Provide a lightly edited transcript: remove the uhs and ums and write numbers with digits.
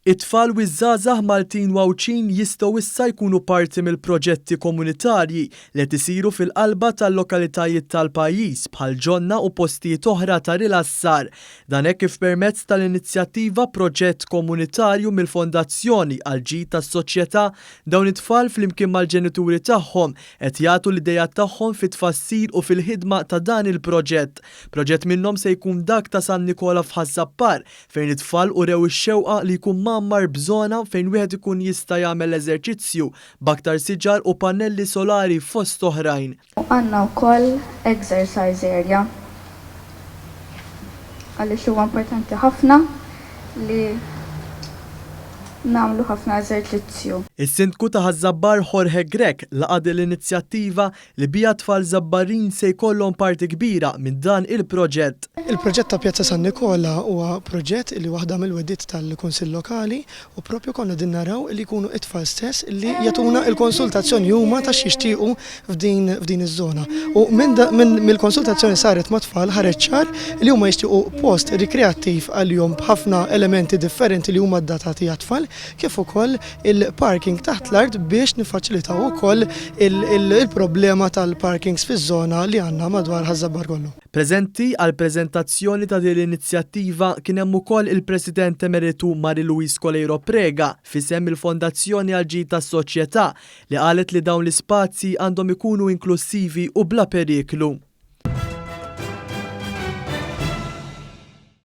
It-tfal u ż-żgħażagħ Maltin u Għawdxin jistgħu issa jkunu parti mill-proġetti komunitarji li qed isiru fil-qalba tal-lokalitajiet tal-pajjiż bħal ġonna u postijiet oħra ta' rilassar. Dan hekk kif permezz tal-inizjattiva Proġett Komunitarju mill-Fondazzjoni għall-Ġid tas-Soċjetà, dawn it-tfal flimkien mal-ġenituri tagħhom qed jagħtu l-ideat tagħhom fit-tfassil u fil-ħidma ta' dan il-proġett. Proġett minnhom se jkun dak ta' San Nikola f'Ħaż-Żappar fejn it-tfal urew ix-xewqa li jkun mgħammar b'żona fejn wieħed ikun jista' jagħmel eżerċizzju, b'aktar siġar u pannelli solari fost oħrajn. Għandna wkoll exercise area għaliex huwa importanti ħafna li nagħmlu ħafna eżerċizzju. Is-Sindku ta' Ħaż-Żabbar Jorge Grech laqa' din l-inizjattiva li biha t-tfal Żabbarin se jkollhom parti kbira minn dan il-proġett. Il-proġett ta' Pjazza San Nikola huwa proġett li waħda mill-wegħdiet tal-Kunsill Lokali u propju konna qegħdin naraw li jkunu t-tfal stess li jagħtuna l-konsultazzjoni huma ta' x'jixtiequ f'din f'din iż-żona. U minn mill-konsultazzjoni saret mat-tfal ħareġ ċar li huma jixtiequ post rikreattiv għalihom b'ħafna elementi differenti li huma adattati għat-tfal kif ukoll il-parking taħt l-art biex niffaċilitaw ukoll il-problema tal-parkings fiż-żona li għandna madwar Ħaż-Żabbar kollu. Preżenti għall-preżentazzjoni ta' din l-inizjattiva kien hemm ukoll il-President Emeritu Marie Louise Coleiro Prega f'isem il-Fondazzjoni għall-Ġid tas-Soċjetà li qalet li dawn l-ispazji għandhom ikunu inklussivi u bla periklu.